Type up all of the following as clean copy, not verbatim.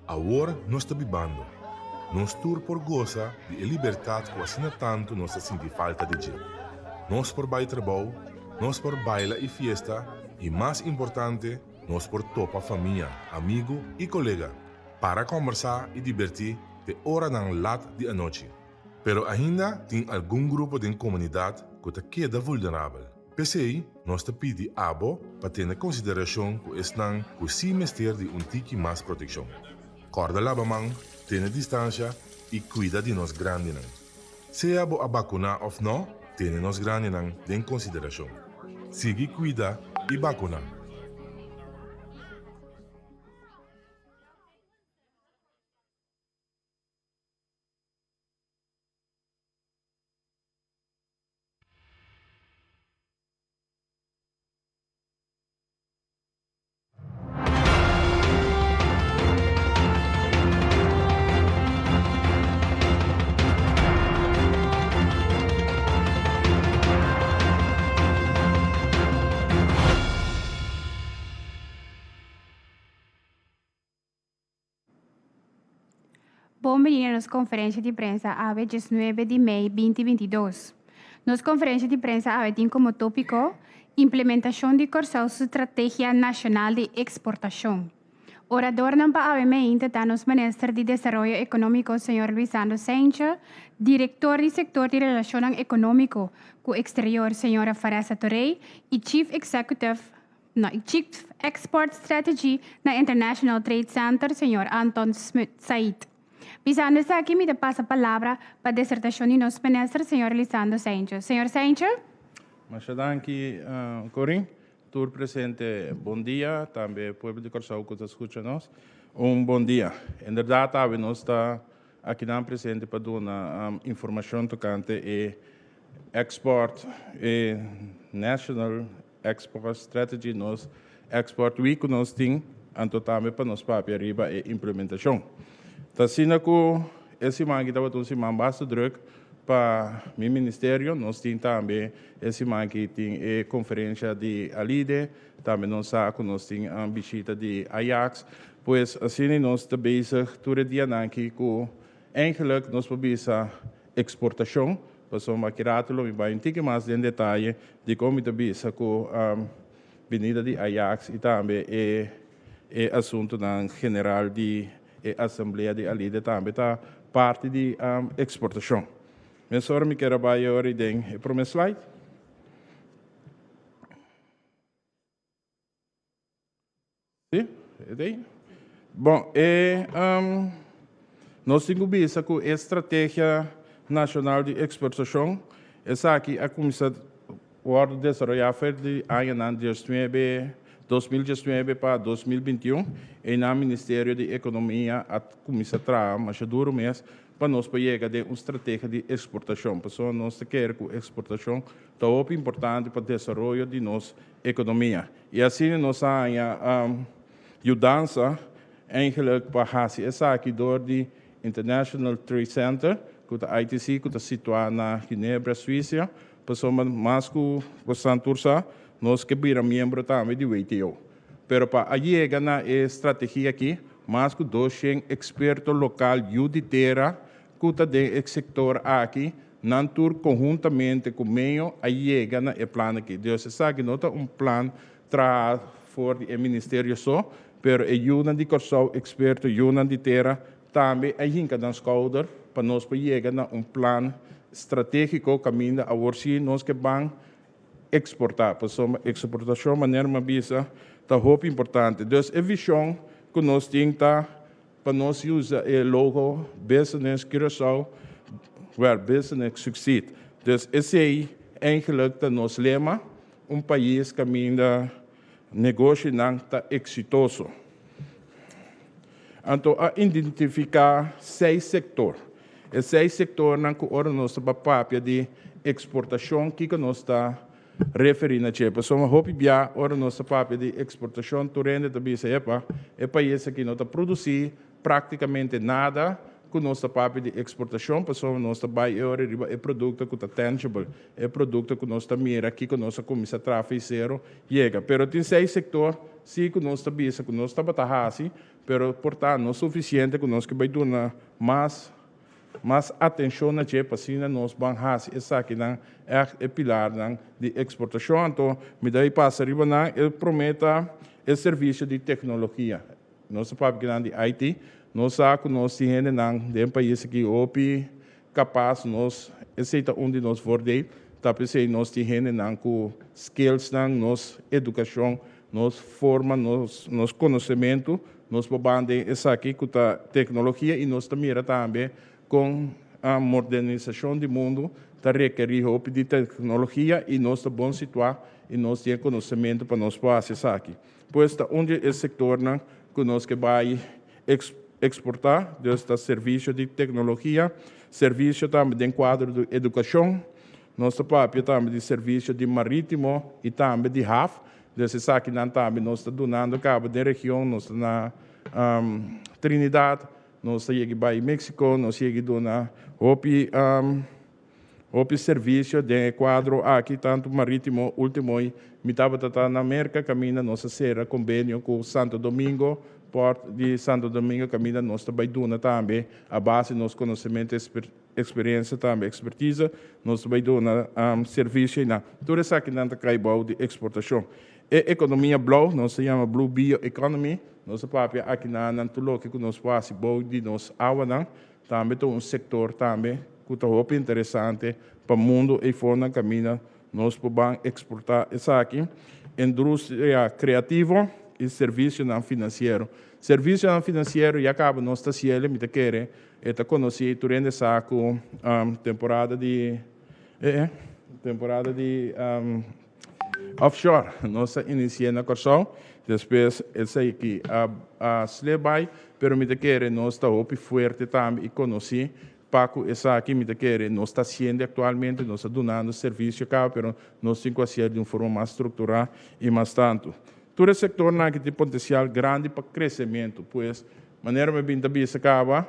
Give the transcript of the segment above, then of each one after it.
Awor nos ta bibando. Nos tur por gosa di e libertat ku asina tantu nos ta sinti falta di dje. Nos por bai trabou, nos por baila i fiesta i mas importante, nos por topa famia, amigu i kolega para kòmbersá i dibertí te oranan lat di anochi. Pero ainda tin algun grupo den komunidat ku ta keda vulnerabel. P'esei, nos ta pidi abo pa tene konsiderashon ku esnan ku sí mester di un tiki mas protekshon. Kòrda laba man, tene distansha i kuida di nos grandinan. Sea bo a bakuná òf nò, tene nos grandinan den konsiderashon. Sigui kuida i bakuná! Bon bini na nos konferensha di prensa awe diesnuebe di mei binti 22. Nos konferensha di prensa awe tin komo tópiko Implementashon di Kòrsou su Strategia Nashonal di Eksportashon. Oradornan pa awe meinta ta nos Minister di Desaroyo Ekonómiko señor Luisando Cijntje, Direktor di Sektor di Relashonnan Ekonómiko ku Eksterior señora Faresa Torey i Chief Executive No, Chief Export Strategy na International Trade Center, señor Anton Smut Said. Bisando esaki mi ta pasa palabra pa desertacion di nos minister, señor Lisandro Cijntje. Señor Cijntje. Masha danki, Corin. Tur presente bon dia, tambe pueblo di Kòrsou ku ta skucha nos, un bon dia. Inderdat awe nos ta akinan presente pa duna informashon tokante e export, e National Export Strategy, nos Export Week ku nos tin, anto tambe pa nos papia riba e implementashon. Ta asina ku e siman aki tabata un siman basta druk pa mi ministerio. Nos tin tambe e siman aki tin e konferensha di Alide, tambe nos sa ku nos tin bishita di Ajax. Pues asina nos ta bezig tur e dianan aki ku eigenlijk nos por bisa eksportashon. Pasobra aki rato lo mi bai un tiki mas den detaye dikon mi ta bisa ku binida di Ajax i tambe e e asuntunan general di e asamblea di Alide tambe ta parti di eksportashon. Mesora mi kier a bai ora den e prome slide. Sí, e ta ei. Bon, e nos tin ku bisa ku e Strategia Nashonal di Eksportashon esaki a kuminsá wòrdu desaroyá for di añanan diesnuebe, 2019 pa 2021. Einan Ministerio di Ekonomia a kuminsá traha masha duru mes pa nos por yega den un strategia di eksportashon. Pasobra nos ta kere ku eksportashon ta hopi importante pa desaroyo di nos ekonomia. I asina nos a haña yudansa eigenlijk pa hasi esaki dor di International Trade Center, ku ta ITC, ku ta situá na Ginebra, Suisia, pasobra mas ku bosan tur sa, nos ke bira miembro tambe di WTO. Pero pa a yega na e strategia aki, mas ku 200 eksperto lokal yu di tera ku ta den e sektor aki Nan tur konhuntamente ku meño a yega na e plan aki. Dus esaki no ta un plan traha for di e ministerio so, pero e yunan di Kòrsou, eksperto, yunan di tera, tambe a hinka nan skouder pa nos por yega na un plan stratégiko kaminda awor si nos ke ban eksportá. Pasobra eksportashon, manera mi a bisa, ta hopi importante. Dus e vishon ku nos tin ta Pa nos usa e logo Business Curaçao, where business succeed. Dus esei eigenlijk ta nos lema, un pais kaminda negoshinan ta eksitoso. Anto a identifiká seis sektor. E seis sektornan ku ora nos ta papia di eksportashon, kiko nos ta Referí na dje. Pasobra hopi bia ora nos ta papia di eksportashon tur hende ta bisa, epa, e pais aki no ta produsí práktikamente nada ku nos ta papia di eksportashon pasobra nos ta bai e ora riba e produkto ku ta tangible, e produkto ku nos ta mira kiko nos a kuminsá traha fei sero yega. Pero tin seis sektor sí ku nos ta bisa ku nos tabata hasi, pero por ta no sufisiente ku nos ke bai duna mas mas atenshon na dje pa asina nos ban hasi esakinan ègt e pilarnan di eksportashon. Anto mi ta bai pasa riba nan. E promé ta e servisio di teknologia. Nos ta papia kinan di IT. Nos sa ku nos tin hendenan den pais aki hopi kapas, nos esei ta un di nos voordeel, ta p'esei nos tin hendenan ku skillsnan, nos edukashon, nos forma, nos nos konosementu, nos por ban den esaki ku ta teknologia i nos ta mira tambe kon modernisashon di mundu ta rekerí hopi di teknologia i nos ta bon situá i nos tin e konosementu pa nos por hasi esaki. Pues ta un di e sektornan ku nos ke bai eksportá, dus ta servisio di teknologia, servisio tambe den kuadro di edukashon, nos ta papia tambe di servisio di marítimo i tambe di haf, dus esakinan tambe nos ta dunando kaba den region, nos ta na Trinidad, nos ta yegi bai Mexico, nos yegi duna hopi. Hopi servisio den e kuadro aki, tantu marítimo, último mi tabata ta na Merka kaminda nos a sera kombenio ku Santo Domingo, Port di Santo Domingo kaminda nos ta bai duna tambe a base nos konosementu, eksperensia tambe ekspertise nos ta bai duna servisio einan. Tur esakinan ta kai bou di eksportashon. E ekonomia blou, nos ta yama blue bio economy, nos ta papia akinan tur loke ku nos por hasi bou di nos awanan. Tambe ta un sektor tambe ku ta hopi interesante pa mundu eifornan kaminda nos por ban eksportá esaki. Industria kreativo i servisionan finansiero. Servisionan finansiero ya kaba nos ta hasiel, mi ta kere e ta konosí tur hende sa ku temporada di temporada di Offshore nos a inisi'é na Kòrsou, despues esaki a slip bai, pero mi ta kere nos ta hopi fuerte tambe i konosí pa ku esaki. Mi ta kere nos ta hasiendo aktualmente, nos ta dunando servisio kaba, pero nos tin ku hasié di un forma mas strukturá i mas tantu. Tur e sektornan aki tin potensial grandi pa kresementu, pues manera mi a bin ta bisa kaba,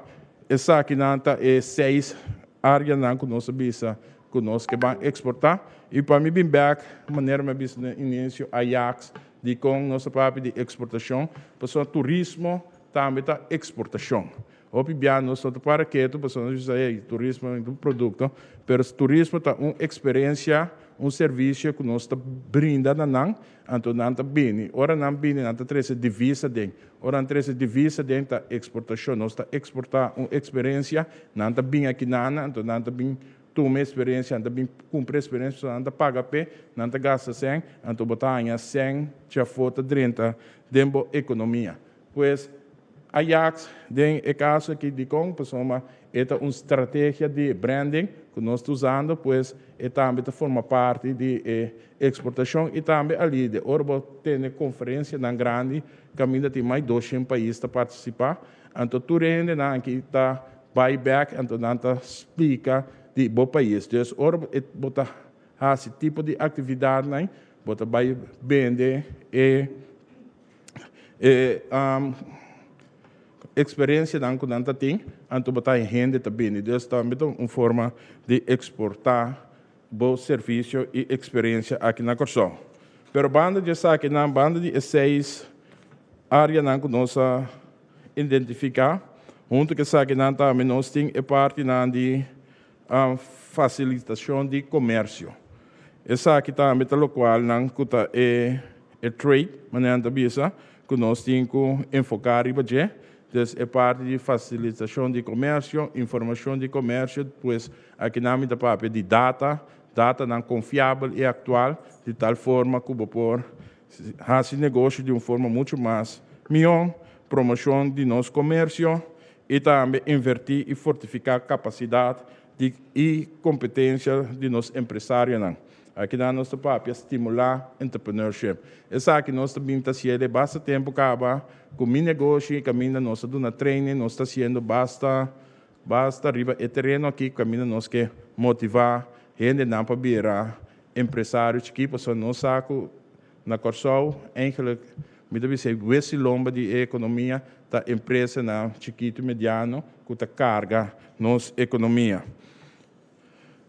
Esakinan ta e seis áreanan ku nos a bisa ku nos ke ban eksportá. I pa mi bin bèk, manera mi a bisa na inisio, Ajax, dikon nos a papia di eksportashon? Pasobra turismo tambe ta eksportashon. Hopi bia nos no ta para ketu pasobra nos bisa, hey, turismo ta un produkto, pero turismo ta un eksperensia, un servisio ku nos ta brinda na nan, anto nan ta bini. Ora nan bini nan ta trese divisa den. Ora nan trese divisa den ta eksportashon. Nos ta eksportá un eksperensia, nan ta bin aki nan, anto nan ta bin tuma e eksperensia, nan ta bin kumpra e eksperensia pasobra nan ta paga p'e, nan ta gasta sèn, anto bo ta haña sèn djafó ta drenta den bo ekonomia. Pues, Ajax den e kaso aki dikon? Pasobra e ta un strategia di branding ku nos ta usando, pues e tambe ta forma parti di e eksportashon i tambe a lider. Ora bo tene konferensianan grandi kaminda tin mas 200 pais ta partisipá, anto tur hendenan aki ta bai bèk, anto nan ta splika di bo pais. Dus ora bo ta hasi tipo di aktividatnan bo ta bai bende e E eksperensianan ku nan ta tin, anto bo ta hende ta bini. Dus tambe ta un forma di eksportá bo servisio i eksperensia aki na Kòrsou. Pero banda di esakinan, banda di e seis áreanan ku nos a identifiká, huntu ku esakinan tambe nos tin e partinan di Fasilitashon di komersio. Esaki tambe ta lokual nan ku ta e e trade, manera nan ta bisa, ku nos tin ku enfoká riba dje. Dus e parti di fasilitashon di komersio, informashon di komersio, pues akinan mi ta papia di data, datanan konfiabel i aktual, di tal forma ku bo por hasi negoshi di un forma muchu mas mihó, promoshon di nos komersio, i tambe invertí i fortifiká kapasidat di i kompetensia di nos empresarionan. Akinan nos ta papia stimulá entrepreneurship. Esaki nos ta bin ta hasié de basta tempu kaba ku mi negoshi kaminda nos ta duna training, nos ta hasiendo basta basta riba e tereno aki kaminda nos ke motivá hendenan pa bira empresario chikí pasobra nos sa ku Na Kòrsou, eigenlijk, mi ta bisa e wes i lomba di e ekonomia ta empresanan chikitu i mediano ku ta karga nos ekonomia.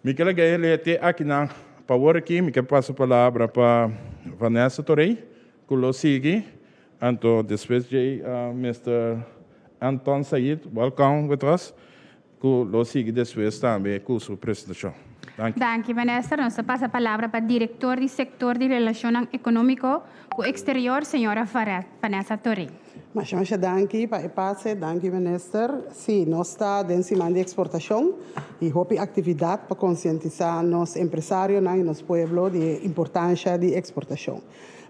Mi ke laga e lete akinan pa awor aki. Mi ke pasa palabra pa Vanessa Torey ku lo sigui. Anto despues dje Mister Anton Said, welcome with us, ku lo sigui despues tambe ku su presentashon. Danki. Danki, Minister. Nos ta pasa palabra pa Direktor di Sektor di Relashonnan Ekonómiko ku Eksterior, señora Vanessa Toré. Masha masha danki pa e pase. Danki, Minister. Sí, nos ta den siman di eksportashon i hopi aktividat pa konsientisá nos empresarionan i nos pueblo di e importansha di eksportashon.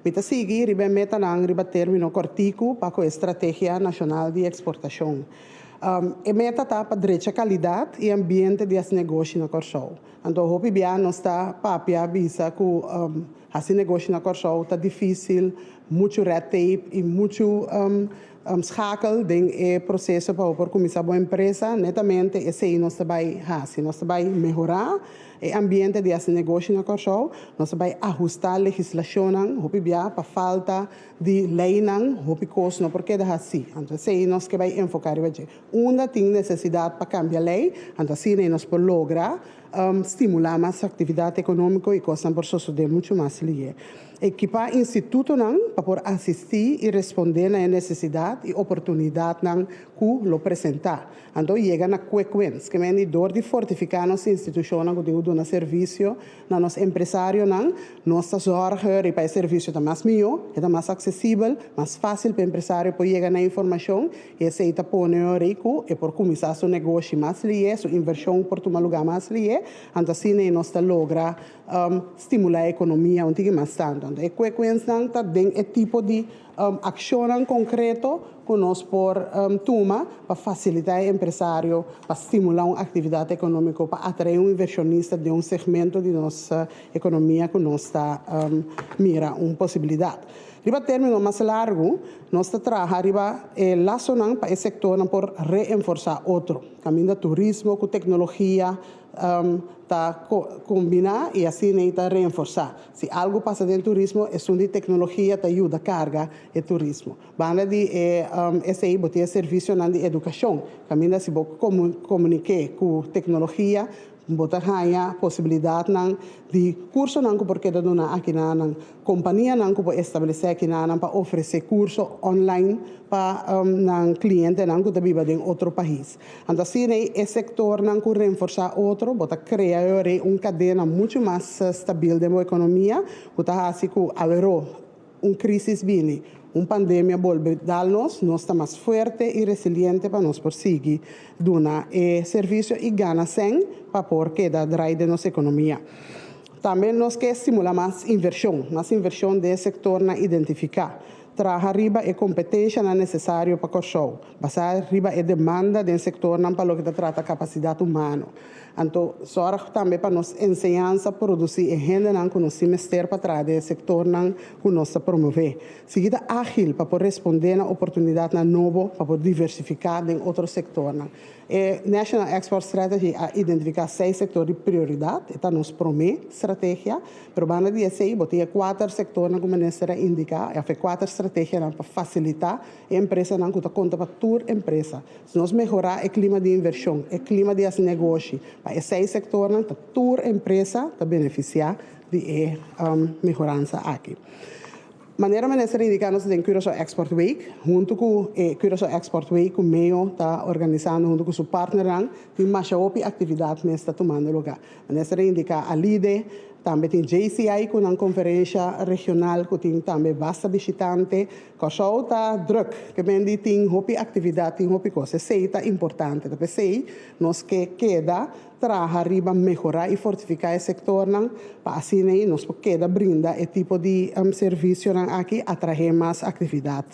Mi ta sigui riba e metanan riba término kòrtiku pa ku e Strategia Nashonal di Eksportashon. E meta ta pa drecha kalidat i ambiente di hasi negoshi na Kòrsou. Anto hopi bia nos ta papia bisa ku hasi negoshi na Kòrsou ta difísil, muchu red tape i muchu schakel den e proseso pa bo por kuminsá bo empresa. Netamente esei nos ta bai hasi. Nos ta bai mehorá e ambiente di hasi negoshi na Kòrsou. Nos ta bai ahustá legislashonnan hopi bia pa falta di leinan, hopi kos no por keda hasí. Anto esei nos ke bai enfoká riba dje. Unda tin nesesidat pa kambia lei, anto asina nos por logra stimulá mas aktividat ekonómiko i kosnan por sosodé muchu mas lihe. Ekipá institutonan pa por asistí i respondé na e nesesidat i oportunidatnan ku lo presentá. Anto yega na quick wins, ke men di dor di fortifiká nos institushonnan ku tin ku duna servisio na nos empresarionan, nos ta zòrg riba e servisio ta mas mihó, e ta mas aksesibel, mas fásil pa e empresario por yega na e informashon i esei ta pone ori ku e por kuminsá su negoshi mas lihé, su invershon por tuma lugá mas lihé, anto asina ei nos ta logra stimulá e ekonomia un tiki mas tantu. Anto e quick winsnan ta den e tipo di Akshonnan konkreto ku nos por tuma pa fasilitá e empresario, pa stimulá un aktividat ekonómiko, pa atraé un invershonista den un segmento di nos ekonomia ku nos ta mira un posibilidat. Riba término mas largu, nos ta traha riba e lasonan pa e sektornan por reenforsá otro, kaminda turismo ku teknologia ta kombiná i asina ei ta reenforsá. Si algu pasa den turismo, esun di teknologia ta yuda karga e turismo. Banda di e esei bo tin e servisionan di edukashon, kaminda si bo komuniké ku teknologia bo ta haña posibilidatnan di kursonan ku por keda duna akinanan, kompanianan ku por establesé akinanan pa ofresé kurso online pa nan klientenan ku ta biba den otro pais. Anto asina ei e sektornan ku renforsá otro, bo ta krea e ora ei un kadena muchu mas stabil den bo ekonomia ku ta hasi ku aweró un krísis bini, un pandemia bolbe dal nos, nos ta mas fuerte i resiliente pa nos por sigui duna e servisio i gana sèn pa por keda drai den nos ekonomia. Tambe nos ke stimulá mas invershon, mas invershon den e sektornan identifiká. Traha riba e kompetenshanan nesesario pa Kòrsou, basá riba e demanda den sektornan pa loke ta trata kapasidat humano. Anto, sòrg tambe pa nos enseñansa produsí e hendenan ku nos tin mester pa traha den e sektornan ku nos ta promové. Sigui ta ágil pa por respondé na oportunidatnan nobo pa por diversifiká den otro sektornan. E National Export Strategy a identifiká seis sektor di prioridat, e ta nos promé strategia. Pero banda di esei bo tin e kuater sektornan ku minister a indiká, òf e kuater strategianan pa fasilitá e empresanan ku ta konta pa tur empresa. Si nos mehorá e klima di invershon, e klima di hasi negoshi pa e seis sektornan, ta tur empresa ta benefisiá di e mehoransa aki. Manera minister a indiká nos ta den Curaçao Export Week, huntu ku e Curaçao Export Week ku meo ta organisando huntu ku su partnernan, tin masha hopi aktividat mes ta tumando lugá. Minister a indiká Alide, tambe tin JCI ku nan konferensha regional ku tin tambe basta bishitante. Kòrsou ta drùk, ke men di tin hopi aktividat, tin hopi kos. Esei ta importante. Ta p'esei nos ke keda traha riba mehorá i fortifiká e sektornan pa asina ei nos por keda brinda e tipo di servisionan aki, atraé mas aktividat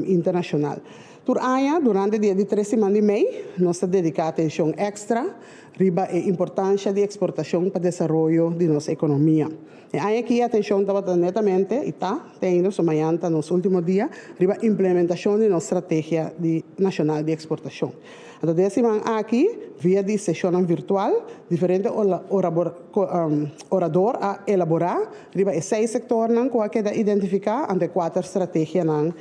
internashonal. Tur aña durante dia di tres siman di mei nos ta dediká atenshon èkstra riba e importansha di eksportashon pa desaroyo di nos ekonomia. E aña aki e atenshon tabata netamente, i ta te ainda, so mañan ta nos último dia, riba implementashon di nos strategia di nashonal di eksportashon. Anto den e siman aki, via di seshonnan virtual, diferente orador a elaborá riba e seis sektornan ku a keda identifiká, anto e kuater strategianan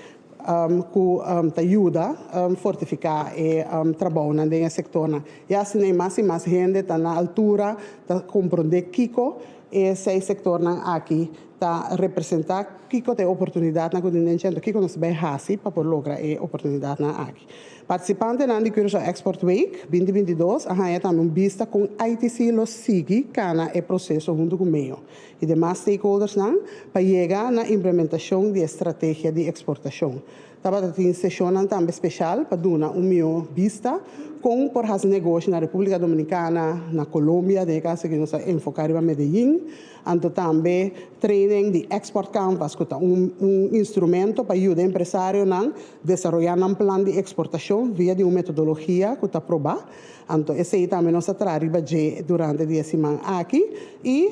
ku ta yuda fortifiká e trabounan den e sektornan. I asina mas i mas hende ta na altura ta komprondé kiko e seis sektornan aki Ta representá kiko ta e oportunidatnan ku tin den dje, anto kiko nos ta bai hasi pa por logra e oportunidatnan aki. Partisipantenan di Curaçao Export Week 2022 a haña tambe un bista kon ITC lo sigui kana e proseso huntu ku meo i demas stakeholdersnan pa yega na implementashon di e strategia di eksportashon. Tabata tin seshonnan tambe speshal pa duna un mihó bista kon por hasi negoshi na Repúblika Dominikana, na Colombia, den e kaso aki nos a enfoká riba Medellín, anto tambe training di Export Canvas ku ta un un instrumento pa yuda empresarionan desaroyá nan plan di eksportashon via di un metodologia ku ta probá. Anto esei tambe nos a traha riba dje durante di e siman aki i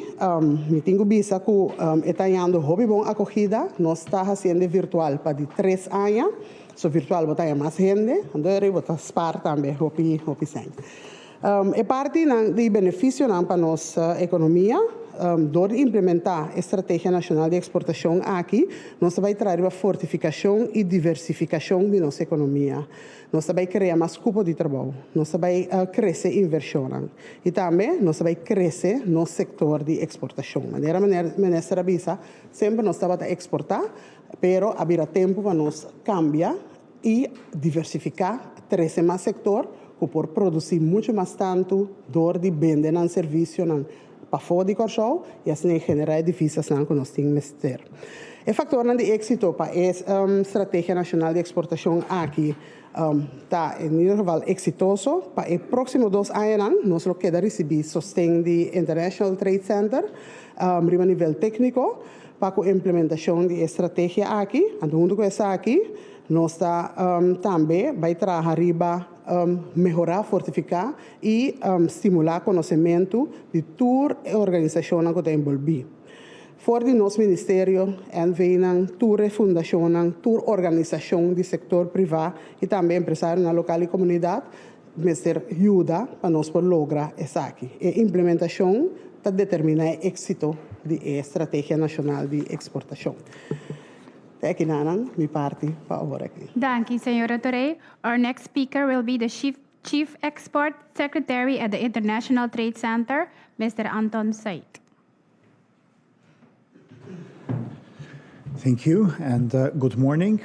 mi tin ku bisa ku e ta hañando hopi bon akogida. Nos ta hasiendo e virtual pa di tres aña. So virtual bo ta haña mas hende, anto eri bo ta spar tambe hopi hopi sèn. E partinan di benefisionan pa nos ekonomia, dor di implementá e Strategia Nashonal di Eksportashon aki, nos ta bai traha riba fortifikashon i diversifikashon di nos ekonomia. Nos ta bai krea mas kupo di trabou, nos ta bai krese invershonnan i tambe nos ta bai krese nos sektor di eksportashon. Manera Minister a bisa, semper nos tabata eksportá, pero a bira tempu pa nos kambia i diversifiká, trese mas sektor ku por produsí muchu mas tantu dor di bende nan servisionan pafó di Kòrsou i asina e generá e divisasnan ku nos tin mester. E faktornan di éksito pa e Strategia Nashonal di Eksportashon aki ta en ieder geval eksitoso. Pa e próksimo dos añanan nos lo keda risibí sosten di International Trade Center riba nivel tékniko pa ku implementashon di e strategia aki. Anto huntu ku esaki nos ta tambe bai traha riba mehorá, fortifiká i stimulá konosementu di tur e organisashonnan ku ta enbolbí. For di nos ministerio, NVnan, tur e fundashonnan, tur organisashon di sektor privá i tambe empresarionan lokal i komunidat mester yuda pa nos por logra esaki. E implementashon ta determiná e éksito di e Strategia Nashonal di Eksportashon. Te akinanan mi parti pa awor aki. Danki, señora Torey. Our next speaker will be the Chief Chief Export Secretary at the International Trade Center, Mr. Anton Suit. Thank you and uh, good morning.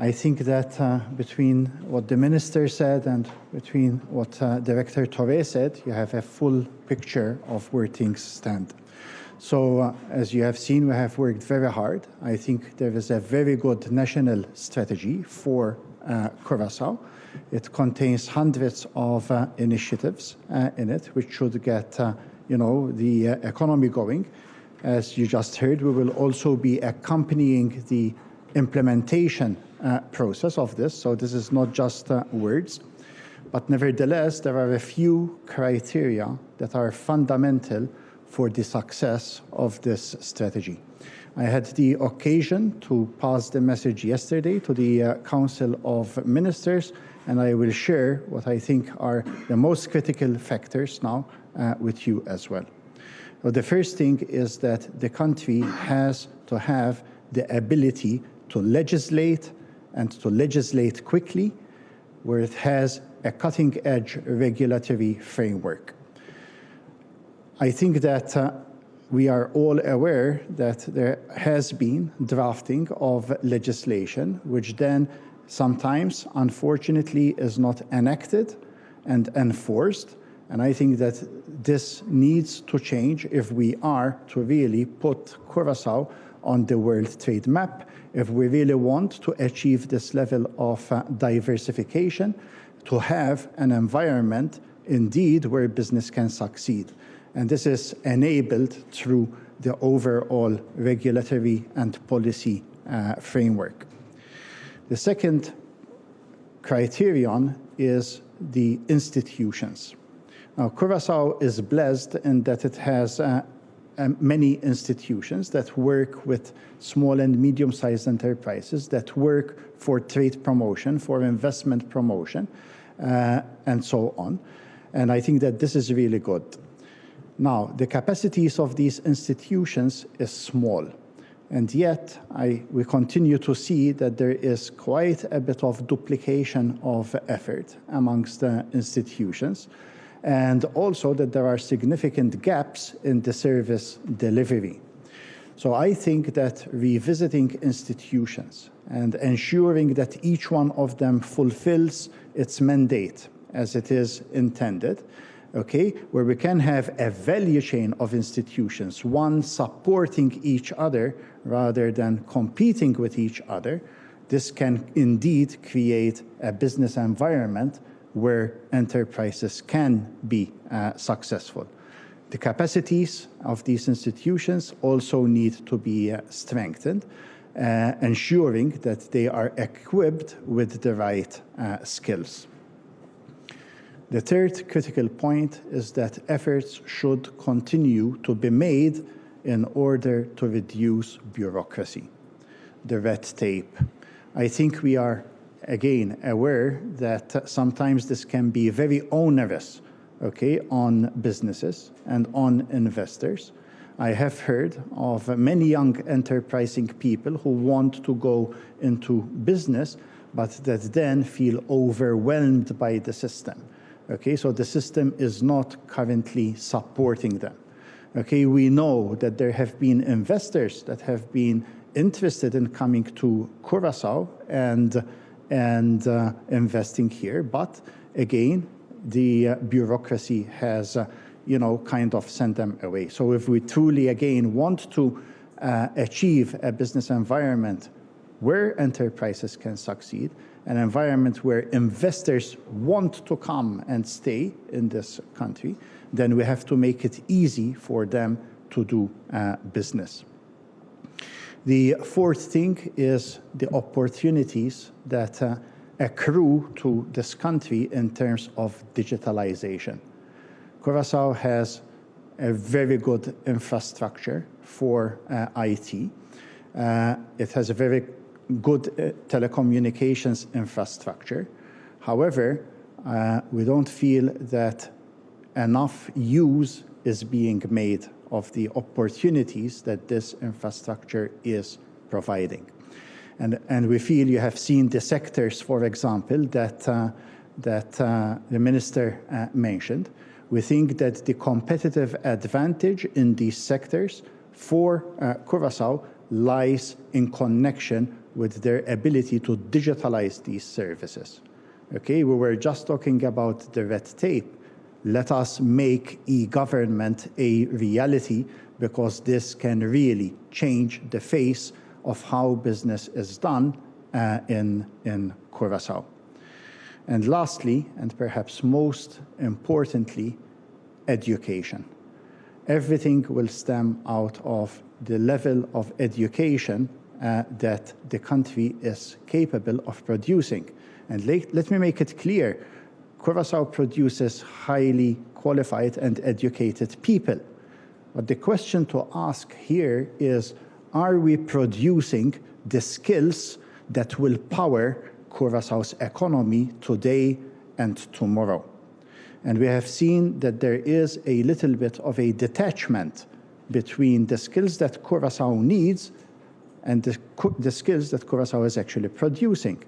I think that uh, between what the minister said and between what uh, Director Torre said, you have a full picture of where things stand. So, uh, as you have seen, we have worked very hard. I think there is a very good national strategy for uh, Curaçao. It contains hundreds of uh, initiatives uh, in it, which should get uh, you know, the uh, economy going. As you just heard, we will also be accompanying the implementation uh, process of this. So this is not just uh, words. But nevertheless, there are a few criteria that are fundamental for the success of this strategy. I had the occasion to pass the message yesterday to the uh, Council of Ministers, and I will share what I think are the most critical factors now uh, with you as well. Well, the first thing is that the country has to have the ability to legislate and to legislate quickly, where it has a cutting edge regulatory framework. I think that uh, we are all aware that there has been drafting of legislation, which then sometimes, unfortunately, is not enacted and enforced. And I think that this needs to change if we are to really put Curacao on the world trade map, if we really want to achieve this level of uh, diversification, to have an environment indeed where business can succeed. And this is enabled through the overall regulatory and policy uh, framework. The second criterion is the institutions. Now, Curacao is blessed in that it has uh, uh, many institutions that work with small and medium sized enterprises, that work for trade promotion, for investment promotion, uh, and so on. And I think that this is really good. Now, the capacities of these institutions is small. And yet, I, we continue to see that there is quite a bit of duplication of effort amongst the institutions, and also that there are significant gaps in the service delivery. So I think that revisiting institutions and ensuring that each one of them fulfills its mandate as it is intended, okay, where we can have a value chain of institutions, one supporting each other rather than competing with each other, this can indeed create a business environment where enterprises can be successful. The capacities of these institutions also need to be strengthened, ensuring that they are equipped with the right skills. The third critical point is that efforts should continue to be made in order to reduce bureaucracy, the red tape. I think we are, again, aware that sometimes this can be very onerous, okay, on businesses and on investors. I have heard of many young enterprising people who want to go into business, but that then feel overwhelmed by the system. Okay, so the system is not currently supporting them. Okay, we know that there have been investors that have been interested in coming to Curaçao and investing here, but again, the bureaucracy has, kind of sent them away. So if we truly, again, want to achieve a business environment where enterprises can succeed, an environment where investors want to come and stay in this country, then we have to make it easy for them to do business. The fourth thing is the opportunities that accrue to this country in terms of digitalization. Curaçao has a very good infrastructure for IT. It has a very good telecommunications infrastructure. However, we don't feel that enough use is being made of the opportunities that this infrastructure is providing. And we feel you have seen the sectors, for example, that the minister mentioned. We think that the competitive advantage in these sectors for Curaçao lies in connection with their ability to digitalize these services. Okay, we were just talking about the red tape. Let us make e-government a reality, because this can really change the face of how business is done in Curaçao. And lastly, and perhaps most importantly, education. Everything will stem out of the level of education that the country is capable of producing. And let me make it clear, Curaçao produces highly qualified and educated people. But the question to ask here is, are we producing the skills that will power Curaçao's economy today and tomorrow? And we have seen that there is a little bit of a detachment between the skills that Curaçao needs and the skills that Curaçao is actually producing.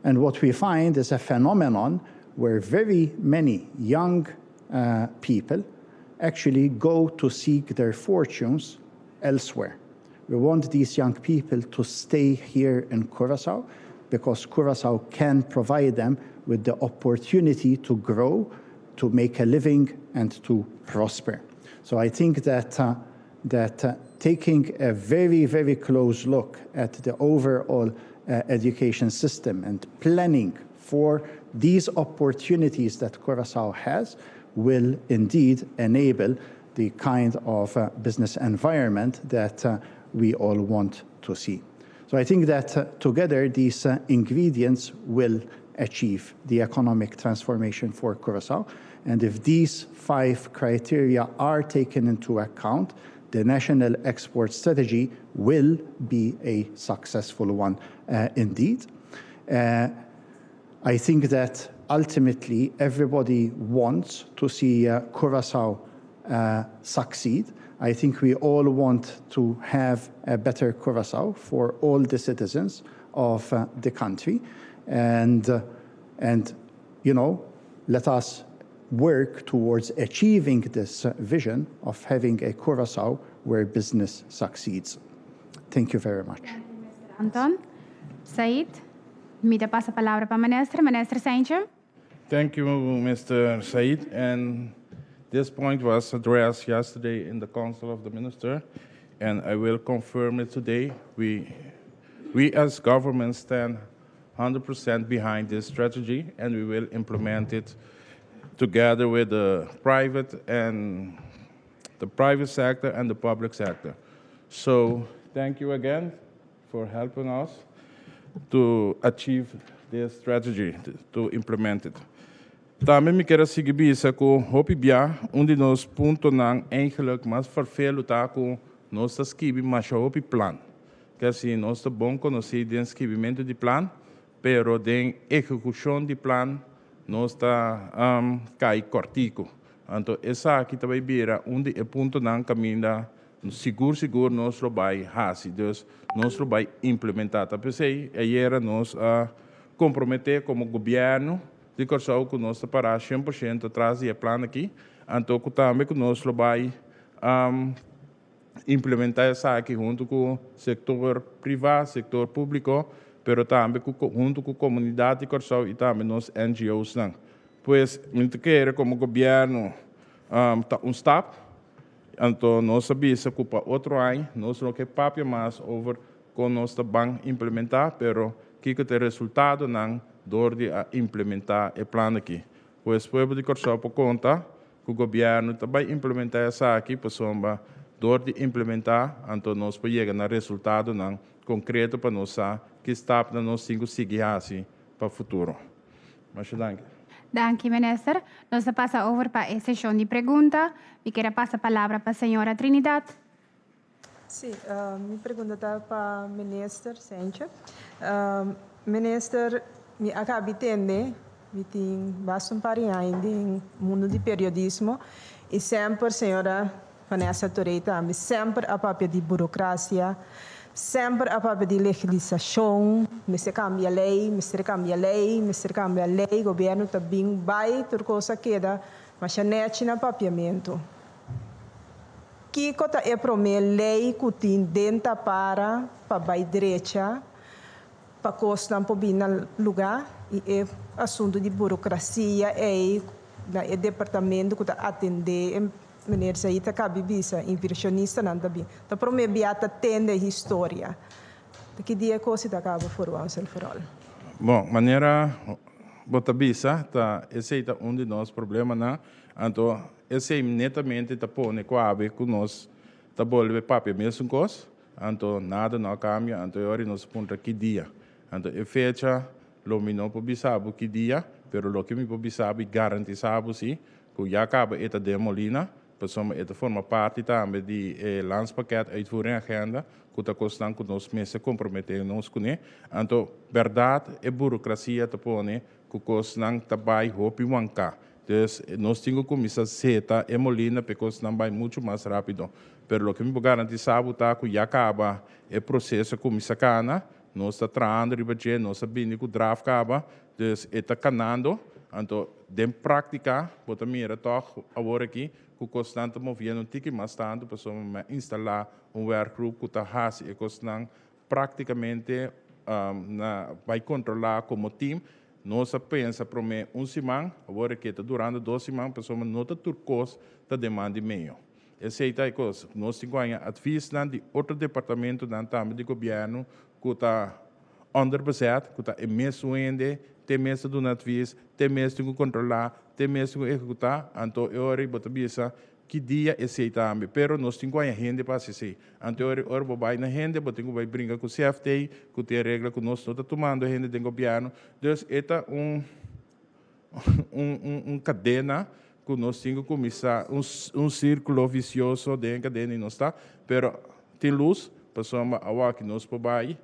And what we find is a phenomenon where very many young people actually go to seek their fortunes elsewhere. We want these young people to stay here in Curaçao, because Curaçao can provide them with the opportunity to grow, to make a living, and to prosper. So I think that taking a very, very close look at the overall education system and planning for these opportunities that Curaçao has will indeed enable the kind of business environment that we all want to see. So I think that together these ingredients will achieve the economic transformation for Curaçao. And if these 5 criteria are taken into account, the national export strategy will be a successful one indeed. I think that ultimately everybody wants to see Curaçao succeed. I think we all want to have a better Curaçao for all the citizens of the country. And let us work towards achieving this vision of having a Curaçao where business succeeds. Thank you very much. Anton. Said, mi ta pasa palabra pa minister. Minister Cijntje. Thank you, Mr. Said. And this point was addressed yesterday in the Council of the Minister, and I will confirm it today. We as government stand 100% behind this strategy, and we will implement it together with the private sector and the public sector. So thank you again for helping us to achieve this strategy, to implement it. Tambe mi ke sigui bisa ku hopi bia, un di nos puntonan eigenlijk mas ferfelu ta ku nos ta skibi masha hopi plan. Ku asina, nos ta bon konosí den skibimentu di plan, pero den ehekushon di plan nos ta kai kòrtiku. Anto, esaki tambe bira un di e puntonan kaminda sigur sigur nos lo bai hasi, dus nos lo bai implementá. Ta p'esei, ayera nos a komprometé komo gobièrnu di Kòrsou ku nos ta para 100% tras di e plan aki, anto ku tambe ku nos lo bai implementá esaki huntu ku sektor privá, sektor públiko, pero tambe huntu ku komunidat di Kòrsou i tambe nos NGOs nan. Pues, mi ke komo gobièrnu ta un stap, anto nos sa ku pa otro aña, nos no ke papia mas over kon nos ta ban implementá, pero kiko ta e resultadonan dor di a implementá e plan aki. Pues pueblo di Kòrsou por konta ku gobièrnu ta bai implementá esaki, pasobra dor di implementá, anto nos por yega na resultadonan konkreto pa nos sa ki stap nan nos tin ku sigui hasi pa futuro. Masha danki. Danki, minister. Nos ta pasa over pa e seshon di pregunta. Mi ke pasa palabra pa señora Trinidad. Sí, mi pregunta ta pa minister Cijntje. Minister, mi a kaba di tende, mi tin basta un par di aña den mundu di periodismo i semper señora Vanessa Toré tambe semper a papia di burokrasia, semper a papia di legislashon, mester kambia lei, mester kambia lei, mester kambia lei, gobièrnu ta bin bai, tur kos a keda, mas nèchi na papiamentu. Kiko ta e promé lei ku tin den tapara pa bai drecha, pa kosnan por bin na lugá i e asuntu di burokrasia ei na e departamento ku ta atendé meneer Said a kaba di bisa invershonistanan tambe. Ta promé bia ta tende historia. Ki dia kos ta kaba for once and for all? Bon, manera bo ta bisa, ta esei ta un di nos problemanan. Anto, esei netamente ta pone ku awe ku nos ta bolbe papia mesun kos, anto nada no a kambia, anto awor nos puntra ki dia. Anto e fecha lo mi no por bisa bo ki dia, pero loke mi por bisa bo i garantisá bo si, ku ya kaba e ta den molina, pasobra e ta forma parti tambe di e landspakket uitvoering agenda, ku ta kosnan ku nos mester komprometé nos kuné. Anto, bèrdat e burokrasia ta pone ku kosnan ta bai hopi wanká. Dus nos tin ku kuminsá seta e molina pa e kosnan bai muchu mas rápido. Pero loke mi por garantisá bo ta ku ya kaba e proseso kuminsá kana, nos ta trahando riba dje, nos a bini ku draft kaba, dus e ta kanando. Anto, den práktika, bo ta mira tòg awor aki ku kosnan ta moviendo un tiki mas tantu pasobra mi a instalá un werkgroep ku ta hasi e kosnan práktikamente na bai kontrolá komo team. Nos a pensa promé un siman, awor aki ta durando 2 siman pasobra no ta tur kos ta den man di MEO. Esei ta e kos. Nos tin ku haña advisnan di otro departamentonan tambe di gobièrnu ku ta onderbezet, ku ta e mesun hende, te mes ta duna advis, te mes tin ku kontrolá, te mes tin ku ehekutá, anto e ora bo ta bisa ki dia esei tambe. Pero nos tin ku haña hende pa hasi esei. Anto e ora bo bai na hende, bo tin ku bai bringa ku CFT, ku tin regla ku nos no ta tumando hende den gobièrnu. Dus e ta un kadena ku nos tin ku kuminsá, un sírkulo visioso den kadena i nos ta, pero tin lus, pasobra awor aki nos por bai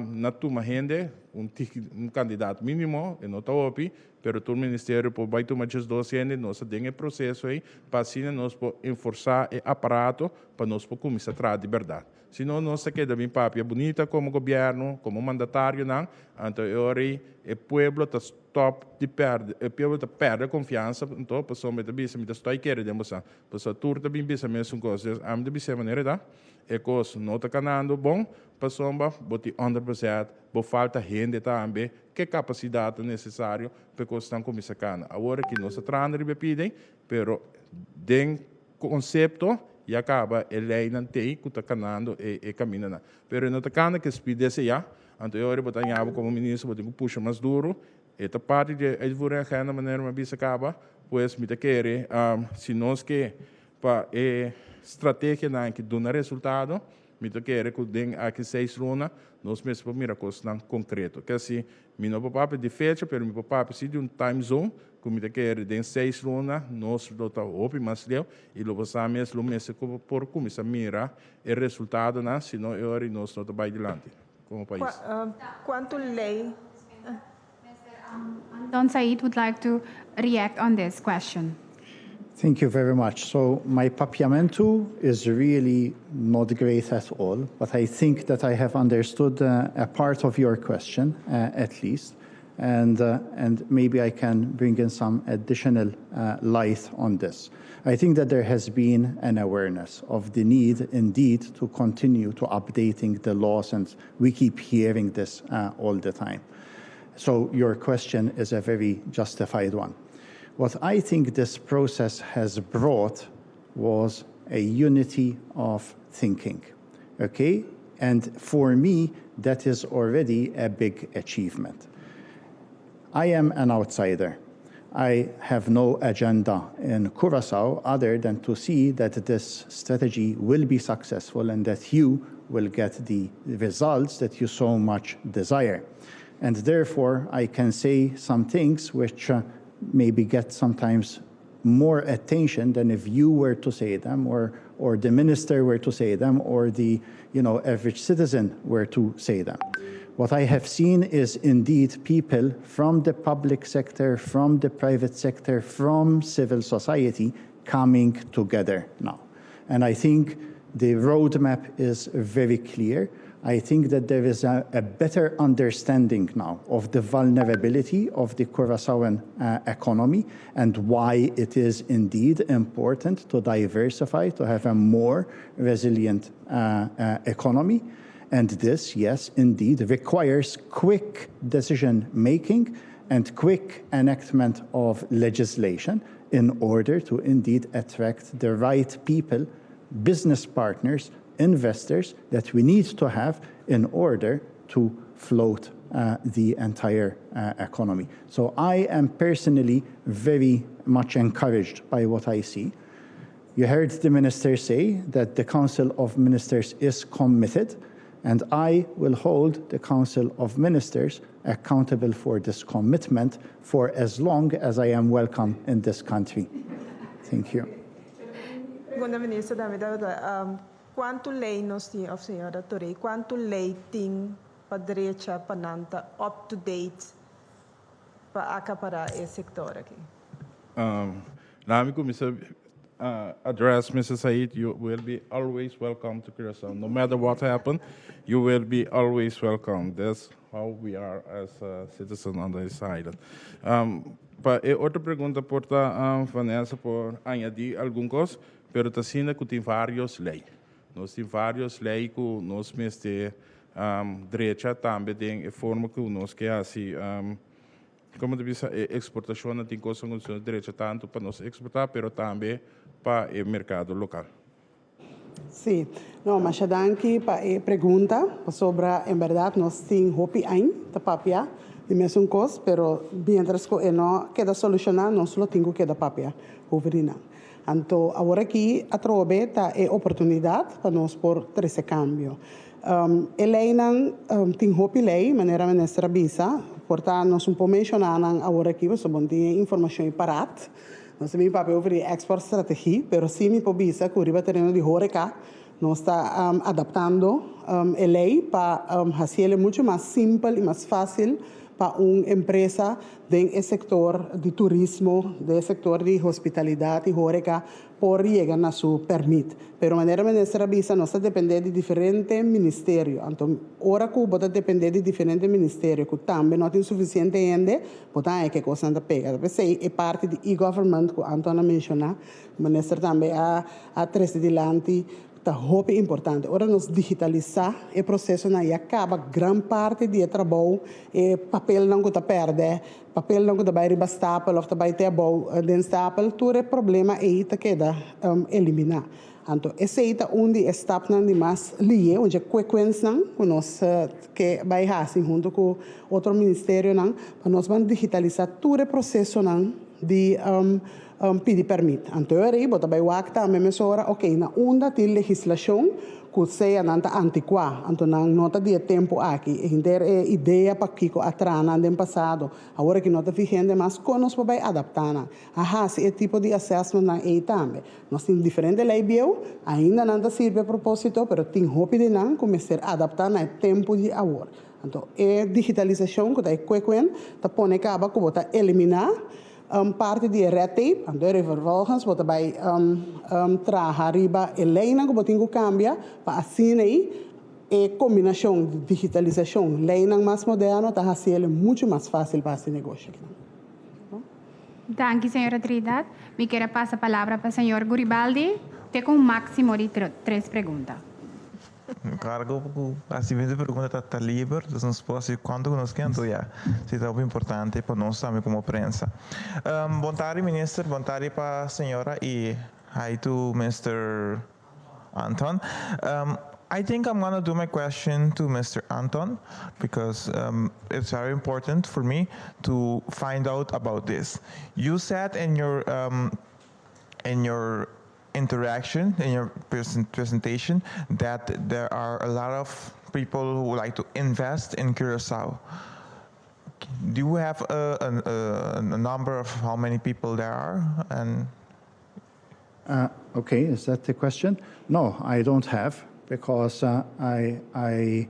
na tuma hende. Un tiki, un kantidat mínimo, e no ta hopi, pero tur ministerio por bai tuma 12 hende. Nos ta den e proseso ei pa asina nos por enforsá e aparato pa nos por kuminsá traha di bèrdat. Si no, nos ta keda bin papia bunita komo gobièrnu, komo mandatarionan, anto e ora ei e pueblo ta stòp di pèrdè, e pueblo ta pèrdè konfiansa, anto pasobra mi ta bisa, mi ta stòi kere den boso. Pasobra tur ta bin bisa mesun kos. Dus ami ta bisa e manera ta, e kos no ta kanando bon, pasobra bo tin onderbezet, bo falta hende tambe, ke kapasidat ta nesesario pa e kosnan kuminsá kana. Awor aki nos ta trahando riba e pida ei, pero den konsepto ya kaba e leinan t'ei ku ta kanando e kamindanan. Pero e no ta kana ku e speed deseá, anto e ora bo ta haña bo komo minister bo tin ku pusha mas duru. E ta parti di e uitvoering agenda manera mi a bisa kaba, pues mi ta kere si nos ke pa e strategianan aki duna resultado, mi ta kere ku den aki 6 luna nos mester por mira kosnan konkreto. Ke si mi no por papia di fecha, pero mi por papia si di un time zone ku mi ta kere den 6 luna nos lo ta hopi mas leu i lo por sa mes lo mester por kuminsá mira e resultadonan, sino e ora nos no ta bai dilanti komo pais. Kuantu lei Anton Said would like to react on this question. Thank you very much. So my Papiamento is really not great at all, but I think that I have understood a part of your question, at least, and maybe I can bring in some additional light on this. I think that there has been an awareness of the need, indeed, to continue to updating the laws, and we keep hearing this all the time. So your question is a very justified one. What I think this process has brought was a unity of thinking, okay? And for me, that is already a big achievement. I am an outsider. I have no agenda in Curacao other than to see that this strategy will be successful and that you will get the results that you so much desire. And therefore, I can say some things which maybe get sometimes more attention than if you were to say them or the minister were to say them or the average citizen were to say them. What I have seen is indeed people from the public sector, from the private sector, from civil society coming together now. And I think the roadmap is very clear. I think that there is a better understanding now of the vulnerability of the Curaçaoan economy and why it is indeed important to diversify, to have a more resilient economy. And this, yes, indeed, requires quick decision making and quick enactment of legislation in order to indeed attract the right people, business partners, investors that we need to have in order to float the entire economy. So I am personally very much encouraged by what I see. You heard the minister say that the Council of Ministers is committed, and I will hold the Council of Ministers accountable for this commitment for as long as I am welcome in this country. Thank you. Segunda minister, tambe kuantu lei nos tin, òf señora Toré, kuantu lei tin pa drecha pa nan ta up to date pa akapará e sektor aki? Let me kuminsá address Mr. Said. You will be always welcome to Curacao. No matter what happens, you will be always welcome. That's how we are as a citizen on this island. Pa e otro pregunta por ta Vanessa por añadí algun kos, pero ta asina ku tin vários lei. Nos tin vários lei ku nos mester drecha tambe den forma ku nos ke hasi komo ta bisa eksportashon, tin kos ku drecha tantu pa nos eksportá, pero tambe pa e merkado lokal. Sí, no, masha danki pa e pregunta sobre, en berdat, nos tin hopi aña ta papia di mesun kos, pero mientras ku no keda solushoná, nos lo tin ku keda papia over di nan. Anto, awor aki atrobe ta e oportunidat pa nos por trese kambio. E leinan tin hopi lei, manera minister a bisa, por ta nos no por menshoná nan awor aki, pasobra bo tin informashon parat. Nos tin papia over di export strategie, pero sí mi por bisa ku riba tereno di horeca, Nos ta um, adaptando um, e lei pa um, hasié muchu mas simpel i mas fásil pa un empresa den sektor di turismo, den sektor di hospitalidat i horeca, por yega na su pèrmit. Pero manera minister a bisa, nos ta dependé di diferente ministerio. Anto, ora ku bo ta dependé di diferente ministerio, ku tambe no tin sufisiente hende, bo ta ku kos ta pega. P'esei e parti di e-government ku Anton a menshoná, minister tambe a trese dilanti, ta hopi importante. Ora nos digitalisá e prosesonan ei kaba gran parti di trabou, e papelnan ku ta pèrdè, papelnan ku ta bai riba stapel òf ta bai te abou den stapel, tur e problema ei ta keda eliminá. Anto, esei ta un di e stapnan di mas lihé, unda quick wins nan, ku nos ke bai hasi huntu ku otro ministerionan, pa nos ban digitalisá tur e prosesonan di pidi pèrmit. Anto, ei, bo ta bai wak tambe mesora, ok, na unda tin legislashon ku sea nan ta antikuá, anto nan no ta di tempu aki, henter e idea pa kiko a traha nan den pasado, awor ku no ta vigente mas, kon nos por bai adaptá nan. A hasi e tipo di assessment nan ei tambe. Nos tin diferente lei bieu, ainda nan ta sirbi e propósito, pero tin hopi di nan ku mester adaptá na e tempu di awor. Anto, e digitalisashon ku ta e quick win, ta pone kaba ku bo ta eliminá parti di red tape, anto vervolgens bo ta bai traha riba e leinan ku bo tin ku kambia, pa asina ei e kombinashon di digitalisashon, leinan mas moderno, ta hasi muchu mas fásil pa hasi negoshi. Danki, señora Trinidad. Mi ke pasa palabra pa señor Guribaldi. Te ku un máksimo di tres pregunta. Klaro ku e siguiente pregunta ta liber, anto nos por kuantu ku nos ke, anto ya, esei ta importante pa nos tambe komo prensa. Bon tardi, minister, bon tardi pa señora i hi to Mr. Anton. I think I'm gonna do my question to Mr. Anton because it's very important for me to find out about this. You said in your interaction, in your presentation, that there are a lot of people who would like to invest in Curacao. Do you have a number of how many people there are? And Okay, is that the question? No, I don't have, because I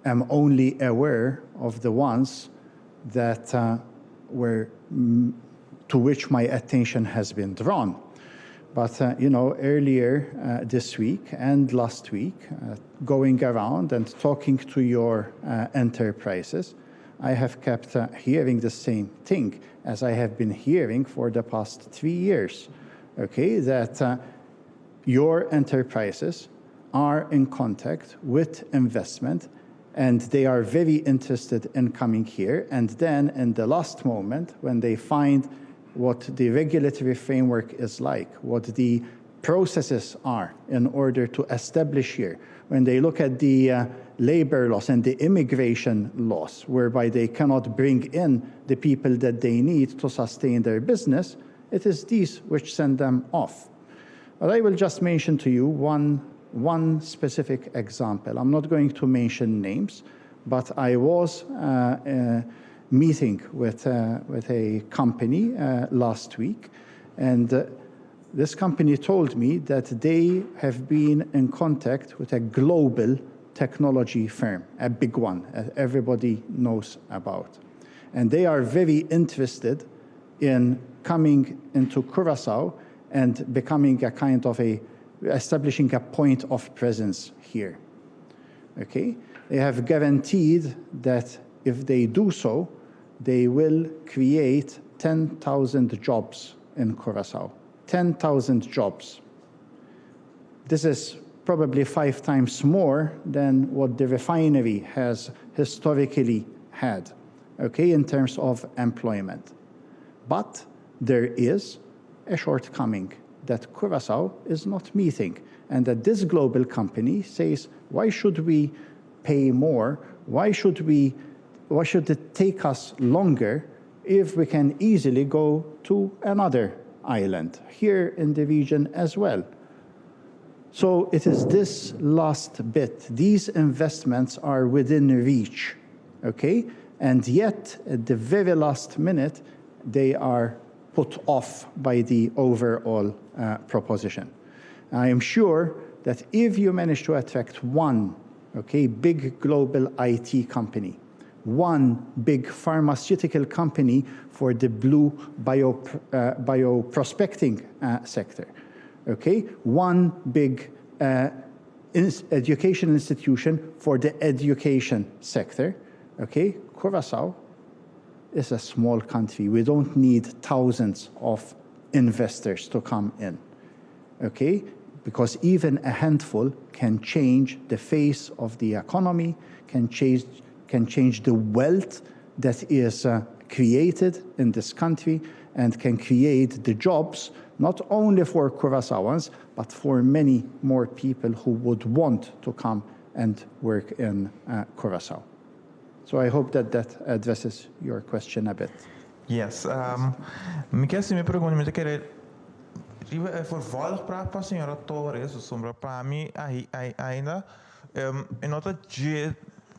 am only aware of the ones that were to which my attention has been drawn. But earlier this week and last week, going around and talking to your enterprises, I have kept hearing the same thing as I have been hearing for the past 3 years. Okay, that your enterprises are in contact with investment and they are very interested in coming here. And then in the last moment, when they find what the regulatory framework is like, what the processes are in order to establish here, when they look at the labor laws and the immigration laws, whereby they cannot bring in the people that they need to sustain their business, it is these which send them off. But I will just mention to you one specific example. I'm not going to mention names, but I was meeting with a company last week, and this company told me that they have been in contact with a global technology firm, a big one that everybody knows about. And they are very interested in coming into Curacao and becoming a kind of a, establishing a point of presence here. Okay? They have guaranteed that if they do so, they will create 10,000 jobs in Curacao. 10,000 jobs. This is probably five times more than what the refinery has historically had, okay, in terms of employment. But there is a shortcoming that Curacao is not meeting, and that this global company says, "Why should we pay more? Why should it take us longer if we can easily go to another island here in the region as well?" So it is this last bit. These investments are within reach, okay? And yet, at the very last minute, they are put off by the overall proposition. I am sure that if you manage to attract one, okay, big global IT company, one big pharmaceutical company for the blue bioprospecting sector, okay, one big education institution for the education sector, okay, Curacao is a small country. We don't need thousands of investors to come in, okay? Because even a handful can change the face of the economy, can change the wealth that is created in this country, and can create the jobs not only for Curaçaoans, but for many more people who would want to come and work in Curacao. So I hope that that addresses your question a bit. Yes. Mi ke mi pregunta, mi ke vervolgvraag pa señora Torres, sobre pa mi ainda no ta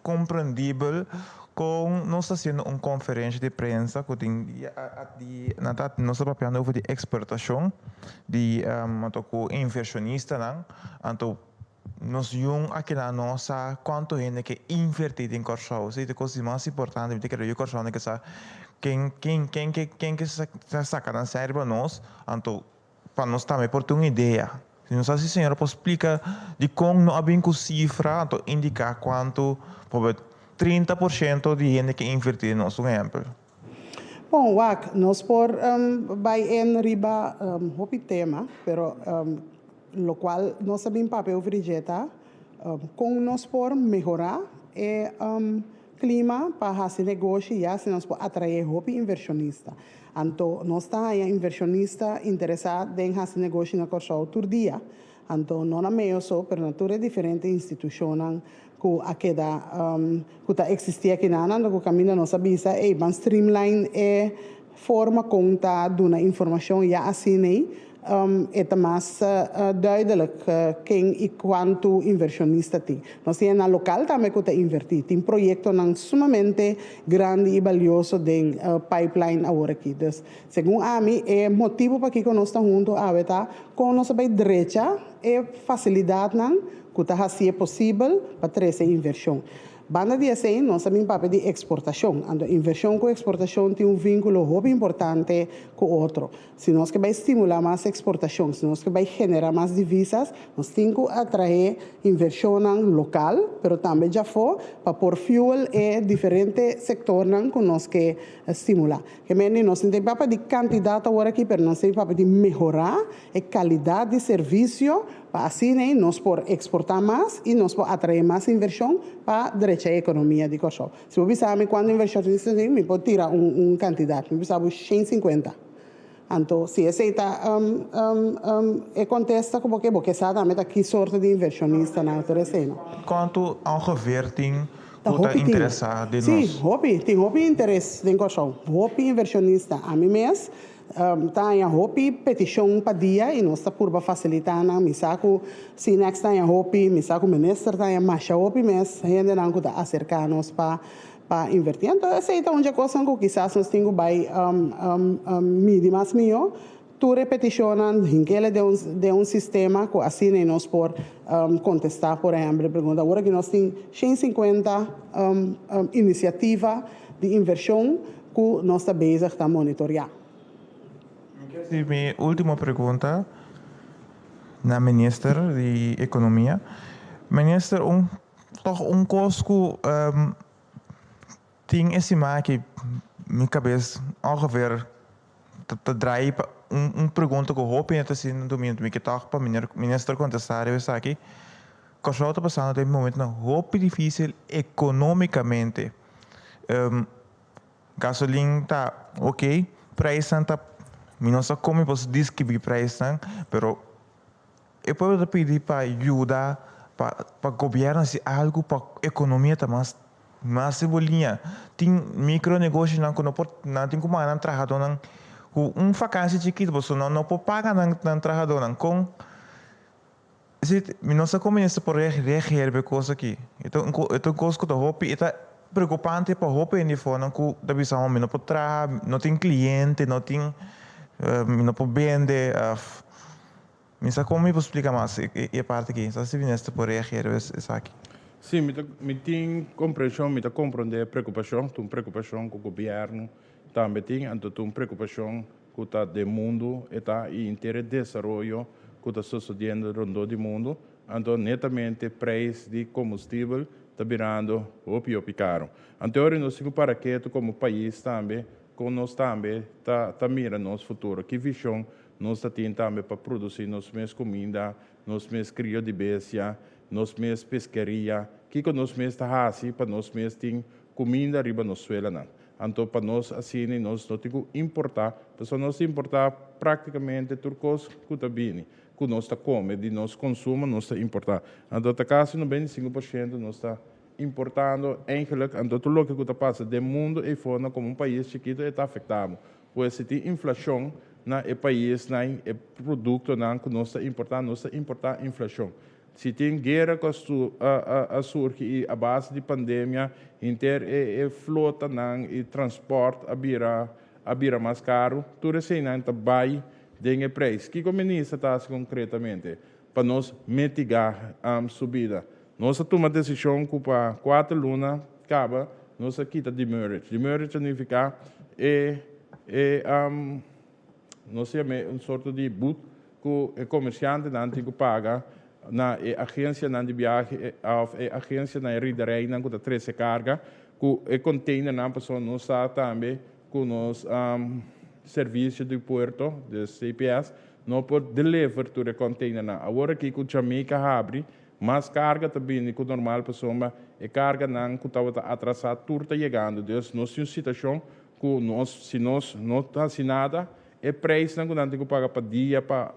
komprendibel kon nos ta hasiendo un konferensia di prensa ku tin di nos ta papiando over di eksportashon di ku invershonistanan, anto nos yung aki na nos sa kuantu hende ke invertí den Kòrsou. Esei ta e kos mas importante, mi ke Kòrsou ke sa ken ke saka nan sèrbio nos, anto pa nos tambe por tin un idea. Si no sa si señora por splika di kon no a bin ku sifra, anto indiká kuantu, por 30% di hende ke invertí nos, un ehèmpel. Bon, wak, nos por bai in riba hopi tema, pero lokual nos sa papia over dje ta, kon nos por mehorá e klima pa hasi negoshi i asina nos por atraé hopi invershonista. Anto, nos ta invershonista interesá den hasi negoshi na Kòrsou tur dia. Anto, no na MEO so, pero na tur diferente institushon ku a keda ku ta eksistí aki na nan, ku kaminda nos a bisa, ei, ban streamline e forma kon ta duna informashon ya asina ei, e ta mas duidelijk ken i kuantu invershonista tin. Nos tin na lokal tambe ku ta invertí. Tin proyektonan sumamente grandi i balioso den pipeline awor aki. Dus, segun ami, e motibu pa ku nos ta huntu awe ta kon nos bai drecha e fasilidatnan ku ta hasi posibel pa trese invershon. Banda di esei, nos tambe papia di eksportashon. Anto, invershon ku eksportashon tin un vínkulo hopi importante ku otro. Si nos ke bai stimulá mas eksportashon, si nos ke bai generá mas divisa, nos tin ku atraé invershon lokal, pero tambe di afó, pa por fuel e diferente sektornan ku nos ke stimulá. Ke men nos no tin papia di kantidat awor aki, pero nos tin papia di mehorá e kalidat di servisio pa asina nos por eksportá mas i nos por atraé mas invershon pa drecha e ekonomia di Kòrsou. Si bo bisa mi kuantu invershon tin, mi por tira un kantidat, mi bisa 150. Anto, si esei ta e kontesta komo ku bo sa tambe ta ki sorto di invershonistanan interesá, no? Kuantu ongeveer tin ku ta interesá den nos? Si, hopi, tin hopi interes den Kòrsou. Hopi invershonista. Ami mes ta hopi petishon pa dia i nos ta purba fasilitá nan. Mi sa ku CINEX ta hopi, mi sa ku minister ta masha hopi mes, hendenan ku ta aserká nos pa invertí. Anto, esei ta un kos ku kisas nos tin ku bai midi mas mihó. Tur e petishonnan, hink'é den un sistema ku asina nos por kontestá, por ehèmpel, pregunta. Awor ku nos tin 150 inisiativa di invershon ku nos ta bezig ta monitoreá. Si, mi último pregunta na minister di Ekonomia. Minister, toch un kos ku tin estimá ku mi kabes ongeveer ta draai un pregunta ku hopi ta sinti mi ke toch pa minister kontestá esaki. Kòrsou ta pasando den un momento hopi difísil ekonómikamente. Gasolin ta ok, prijs ta, mi no sa kon por deskribí prijs, pero e pueblo ta pidi pa yuda pa gobièrnu hasi algu pa ekonomia ta mas liña. Tin micro negoshinan ku no por nan tin ku manda nan trahadónan ku un vakantie chikitu, pasobra nan no por paga nan trahadónan. Kon mi no sa kon minister por reageer pa e kos aki. E ta un kos ku ta hopi, e ta preokupante pa hopi hende afonan ku ta bisa mi no por traha, no tin kliente, no tin mi no por bende. Mi sa kon mi por splika mas e parti aki. Sa si minister por reageer esaki. Sí, mi tin komprenshon, mi ta komprondé preokupashon, ta un preokupashon ku gobièrnu tambe tin, anto ta un preokupashon ku ta den mundu e ta i henter e desaroyo ku ta sosodiendo rondó di mundu, anto netamente preis di kombustibel ta birando hopi hopi karu. Anto ora nos tin ku para ketu komo pais tambe kon nos tambe ta ta mira nos futuro, ki vishon nos ta tin tambe pa produsí nos mes kuminda, nos mes krio di bestia, nos mes peskeria, kiko nos mes ta hasi pa nos mes tin kuminda riba nos suelanan. Anto pa nos asina nos no tin ku importá, pasobra nos ta importá práktikamente tur kos ku ta bini, ku nos ta kome, di nos konsumo nos ta importá. Anto ta kasi 95% nos ta importando eigenlijk, anto tur loke ku ta pasa den mundu eifornan komo un pais chikitu e ta afektá bo. Pues si tin inflashon na e paisnan, e produktonan ku nos ta importá, nos ta importá inflashon. Si tin guera ku a surgi i a base di pandemia henter e flotanan i transpòrt a bira a bira mas karu, tur eseinan ta bai den e preis. Kiko minister ta hasi konkretamente pa nos mitigá subida? Nos a tuma desishon ku pa kuater luna kaba nos a kita demurrage. Demurrage ta nifiká e e nos ta yam'é un sorto di but ku e komersiantenan tin ku paga na e agensianan di biahe òf e agensianan, e riderijnan ku ta trese karga ku e konteinernan pasobra nos sa tambe ku nos servisio di puerto, dus CPS, no por deliver tur e konteinernan. Awor aki ku Jamaica habri, mas karga ta bini ku normal pasobra e karganan ku tabata atrasá tur ta yegando. Dus nos tin un situashon ku nos si nos no ta hasi nada, E prijsnan ku nan tin ku paga pa dia pa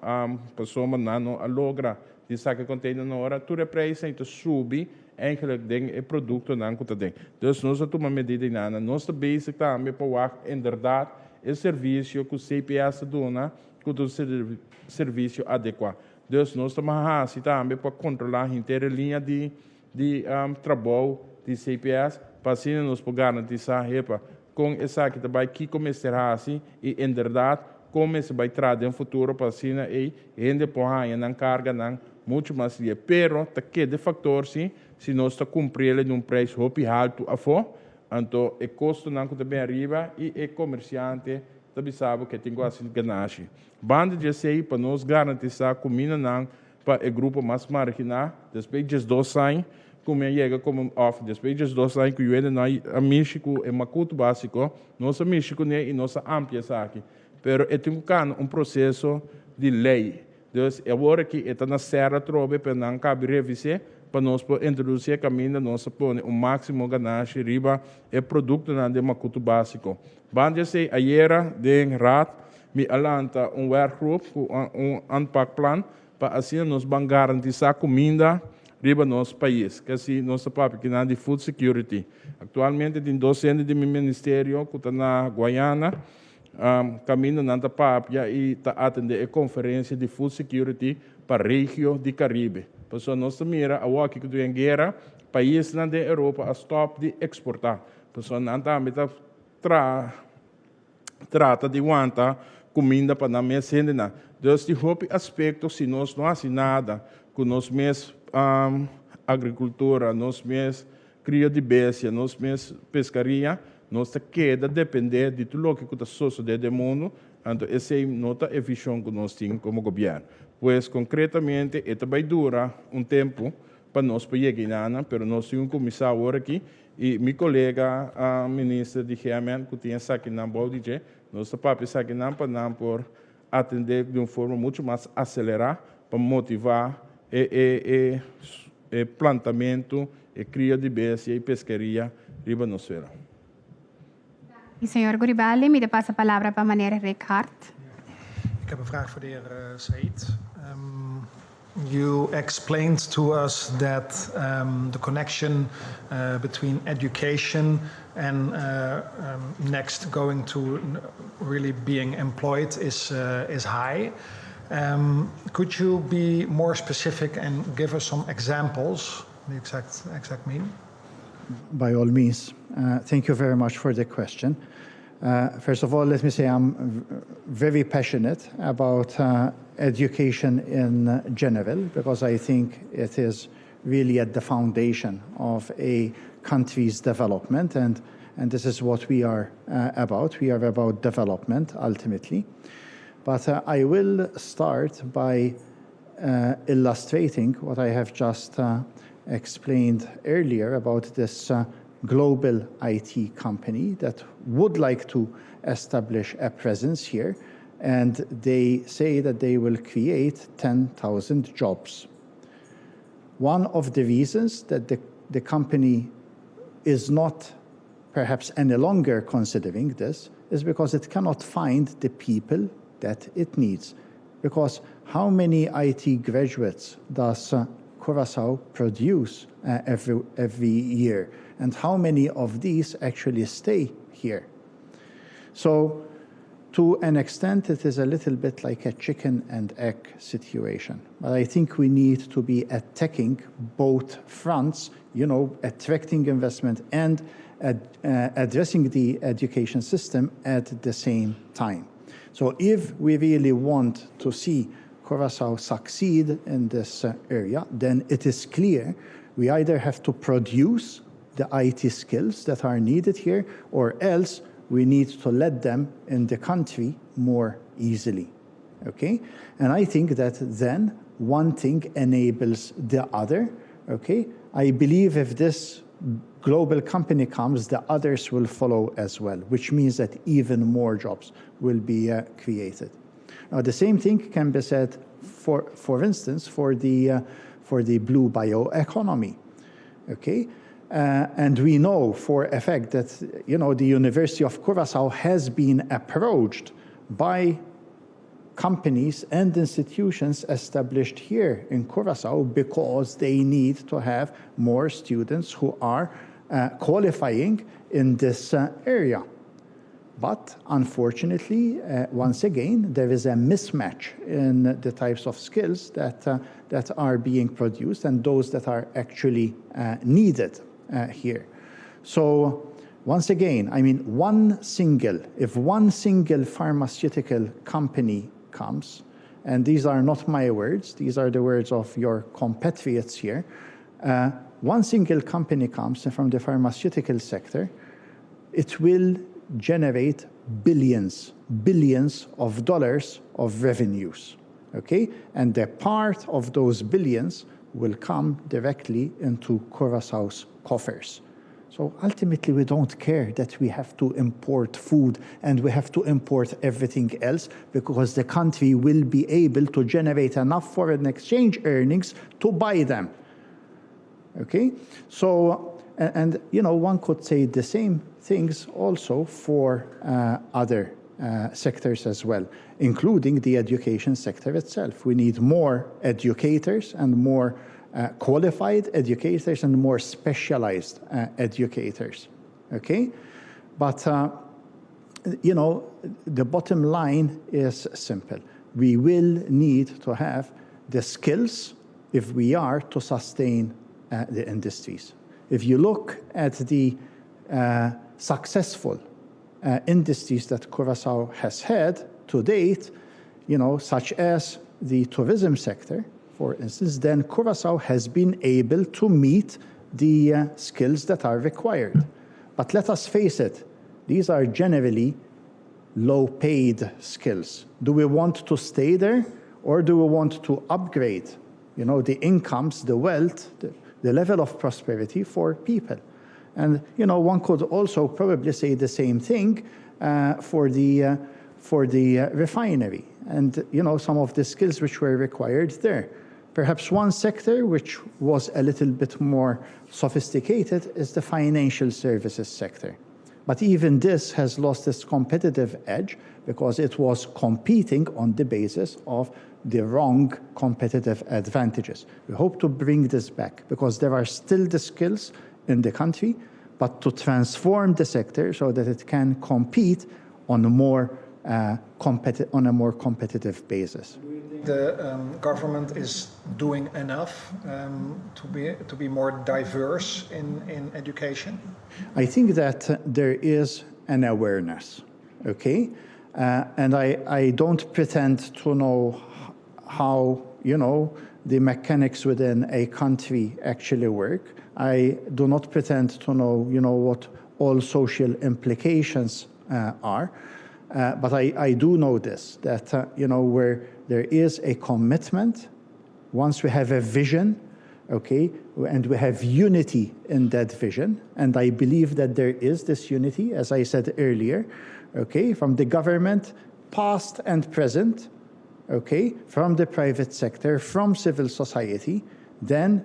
pasobra nan no a logra di saka e container na ora, tur e prijsnan ta subi eigenlijk den e produktonan ku ta den. Dus nos a tuma medida inana. Nos ta bezig tambe pa wak inderdaad e servisio ku CPS ta duna ku ta un servisio adekuá. Dus nos ta hasi tambe pa kontrolá henter e liña di di trabou di CPS pa asina nos por garantisá hepa kon esaki ta bai, kiko mester hasi i inderdat kon mester bai traha den futuro pa asina ei hende por haña nan karganan muchu mas lie. Pero ta keda e faktor si, si nos ta kumpriel den un preis hopi haltu afó, anto e kostonan ku ta bin ariba i e komersiante ta bisa bo ke tin ku hasi ganashi. Banda di esei pa nos garantisá kumindanan pa e grupo mas marginá, despues di 12 aña ku mi a yega komo òf despues di 12 aña ku yuende no a mishi ku e makutu básiko, nos a mishi kuné i nos a amplia esaki. Pero e tin ku kana un proseso di lei. Dus awor aki e ta na sèr atrobe pa nan kabi revis'é pa nos por introdusí e kaminda nos a pone un máksimo ganashi riba e produktonan den makutu básiko. Banda di esei ayera den Raad Mi a lanta un werkgroep ku un aanpakplan pa asina nos ban garantisá kuminda riba nos pais. Ke si nos ta papia kinan di food security. Aktualmente tin dos hende di mi ministerio ku ta na Guayana kaminda nan ta papia i ta atendé e konferensia di food security pa regio di Karibe. Pasobra nos ta mira awoki ku tin guera, paisnan den Europa a stòp di eksportá. Pasobra nan tambe ta traha. Trata di wanta kuminda pa nan mes hendenan. Dus tin hopi aspekto si nos no hasi nada ku nos mes agrikultura, nos mes krio di bestia, nos mes peskaria, nos ta keda dependé di tur loke ku ta sosodé den mundu, anto esei no ta e vishon ku nos tin komo gobièrnu. Pues konkretamente e ta bai dura un tempu pa nos por yega einanan, pero nos tin ku kuminsá awor aki I mi kolega minister di GMN ku tin esakinan bou di dje, nos ta papia esakinan pa nan por atendé di un forma muchu mas aselerá pa motivá e e e e plantamentu, e krio di bestia i peskeria riba nos suela. Danki señor Guribaldi. Mi ta pasa palabra pa meneer Rick Hart. Ik heb een vraag voor de heer Said. You explained to us that the connection between education and next going to really being employed is is high. Could you be more specific and give us some examples, the exact exact mean? By all means. Thank you very much for the question. First of all, let me say I'm very passionate about education in general because I think it is really at the foundation of a country's development, and this is what we are about. We are about development, ultimately. But I will start by illustrating what I have just explained earlier about this global IT company that would like to establish a presence here, and they say that they will create 10,000 jobs. One of the reasons that the company is not perhaps any longer considering this is because it cannot find the people that it needs. Because how many IT graduates does Curaçao produce every year? And how many of these actually stay here? So to an extent, it is a little bit like a chicken and egg situation. But I think we need to be attacking both fronts, attracting investment and addressing the education system at the same time. So if we really want to see Curaçao succeed in this area, then it is clear we either have to produce the IT skills that are needed here, or else we need to let them in the country more easily, okay? And I think that then one thing enables the other, okay? I believe if this global company comes, the others will follow as well, which means that even more jobs will be created. Now, the same thing can be said, for instance, for the blue bioeconomy, okay? And we know for a fact that the University of Curaçao has been approached by companies and institutions established here in Curaçao because they need to have more students who are qualifying in this area. But unfortunately, once again, there is a mismatch in the types of skills that are being produced and those that are actually needed here. So once again, if one single pharmaceutical company comes, and these are not my words, these are the words of your compatriots here, one single company comes from the pharmaceutical sector, it will generate billions, billions of dollars of revenues, okay? And the part of those billions will come directly into Curaçao's coffers. So ultimately, we don't care that we have to import food and we have to import everything else, because the country will be able to generate enough foreign exchange earnings to buy them. Okay? And one could say the same things also for other sectors as well, including the education sector itself. We need more educators and more qualified educators and more specialized educators, okay? But the bottom line is simple. We will need to have the skills if we are to sustain the industries. If you look at the successful industries that Curaçao has had to date, such as the tourism sector, for instance, then Curaçao has been able to meet the skills that are required. But let us face it, these are generally low-paid skills. Do we want to stay there, or do we want to upgrade the incomes, the wealth, the level of prosperity for people? And one could also probably say the same thing for the refinery and some of the skills which were required there. Perhaps one sector which was a little bit more sophisticated is the financial services sector. But even this has lost its competitive edge because it was competing on the basis of the wrong competitive advantages. We hope to bring this back because there are still the skills in the country, but to transform the sector so that it can compete on a more competitive basis. Do you think the government is doing enough to be more diverse in education? I think that there is an awareness, okay? And I don't pretend to know how the mechanics within a country actually work. I do not pretend to know what all social implications are. But I do know this, that where there is a commitment, once we have a vision, okay, and we have unity in that vision, and I believe that there is this unity, as I said earlier, okay, from the government, past and present, okay, from the private sector, from civil society, then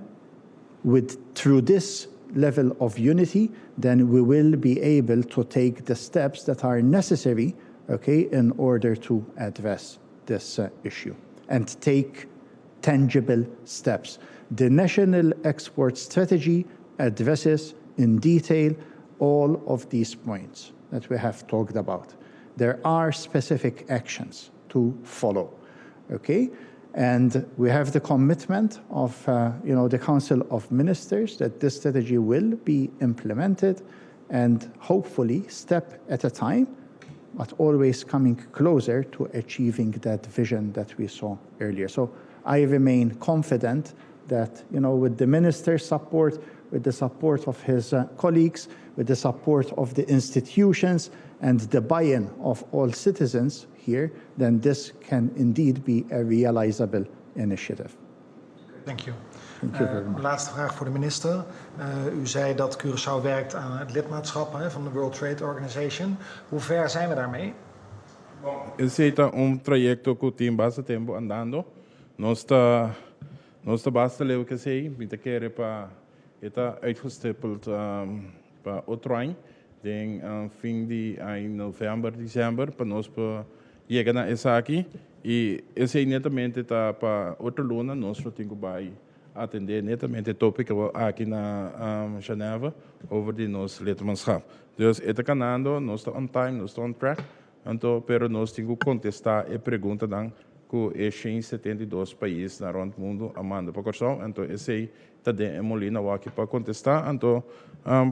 through this level of unity, then we will be able to take the steps that are necessary, okay, in order to address this issue and take tangible steps. The National Export Strategy addresses in detail all of these points that we have talked about. There are specific actions to follow, okay? And we have the commitment of the Council of Ministers that this strategy will be implemented and hopefully step at a time, but always coming closer to achieving that vision that we saw earlier. So I remain confident that with the minister's support, with the support of his colleagues, with the support of the institutions and the buy-in of all citizens here, then this can indeed be a realizable initiative. Thank you. Thank you very much. Laatste vraag voor de minister. U zei dat Curaçao werkt aan het lidmaatschap, hè, van de World Trade Organization. Hoe ver zijn we daarmee? Esei ta un trayekto ku tin basta tempu andando. Nos ta basta leu ku esei, mi ta kere pa ta uitgestippeld pa otro aña, den fin di novèmber, desèmber, pa nos pa yega na esaki. I esei netamente ta pa otro luna, nos tin ku bai atendé netamente tópiko aki na Geneva over di nos lidmaatschap. Dus e ta kanando, nos ta on time, nos ta on track, anto, pero nos tin ku kontestá e preguntanan ku e 172 pais na rònt mundu a manda pa Kòrsou, anto esei ta den e molina aki pa kontestá, anto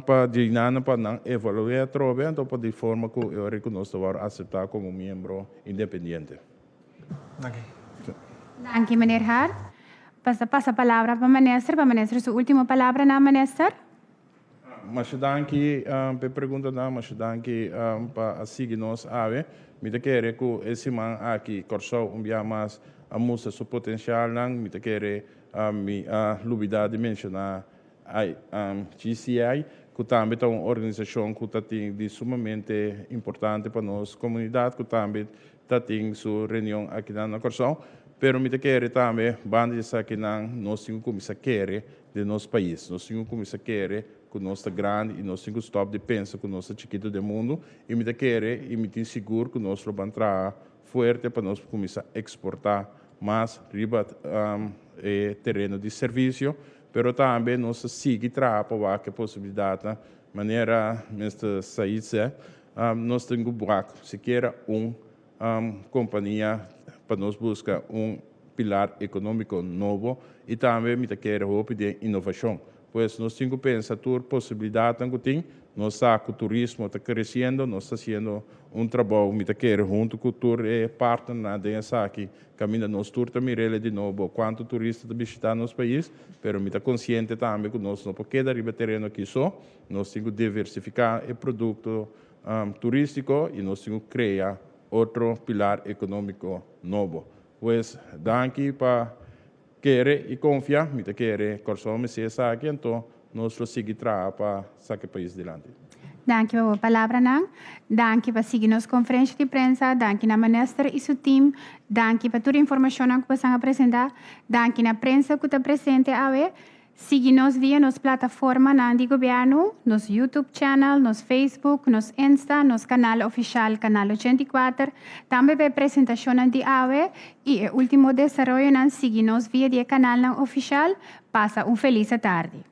pa di nana pa nan evaluá trobe, anto pa di forma ku e rekonosé aseptá komo miembro independiente. Dank u. Dank u, meneer Hart. Pasa palabra pa minister su último palabra na minister. Masha danki pa e preguntanan, masha danki pa sigui nos awe. Mi ta kere ku e siman aki Kòrsou un bia mas a mustra su potensialnan. Mi ta kere mi a lubidá di menshoná GCI, ku tambe ta un organisashon ku ta di sumamente importante pa nos komunidat, ku tambe ta tin su reunion aki na Kòrsou. Pero mi ta kere tambe, banda di esakinan, nos tin ku kuminsá kere den nos pais. Nos tin ku kuminsá kere ku nos ta grandi i nos tin ku stòp di pensa ku nos ta chikitu den mundu. I mi ta kere i mi ta sigur ku nos lo bai traha fuerte pa nos kuminsá eksportá mas riba tereno di servisio, pero tambe nos sigui traha pa ku posibilidat, manera Mr. Said zei, nos tin ku sikiera un kompania pa nos buska un pilar ekonómiko nobo i tambe mi ta kere hopi di inovashon. Pues nos tin ku pensa tur posibilidat ku tin, nos sa ku turismo ta kresiendo, nos ta hasiendo un trabou, mi ta kere huntu ku tur partnernan den esaki, kaminda nos tur ta mira di nobo kuantu turista ta bishitá nos pais, pero mi ta konsiente tambe ku nos no por keda riba tereno aki so, nos tin ku diversifiká e produkto turístiko i nos tin ku krea otro pilar ekonómiko nobo. Pues, danki pa kere i konfia, mi ta kere Kòrsou mester aki, anto nos lo sigui traha pa saka e pais dilanti. Danki pa e palabranan. Danki pa sigui nos konferensia di prensa. Danki na minister i su team. Danki pa tur e informashon ku boso a presentá. Danki na prensa ku ta presente awe. Sigui nos via nos plataformanan di gobièrnu, nos YouTube channel, nos Facebook, nos Insta, nos kanal ofisial, Kanal 84. Tambe pa presentashon di awe i e último desaroyonan sigui nos via e kanal ofisial. Pasa un felis tardi.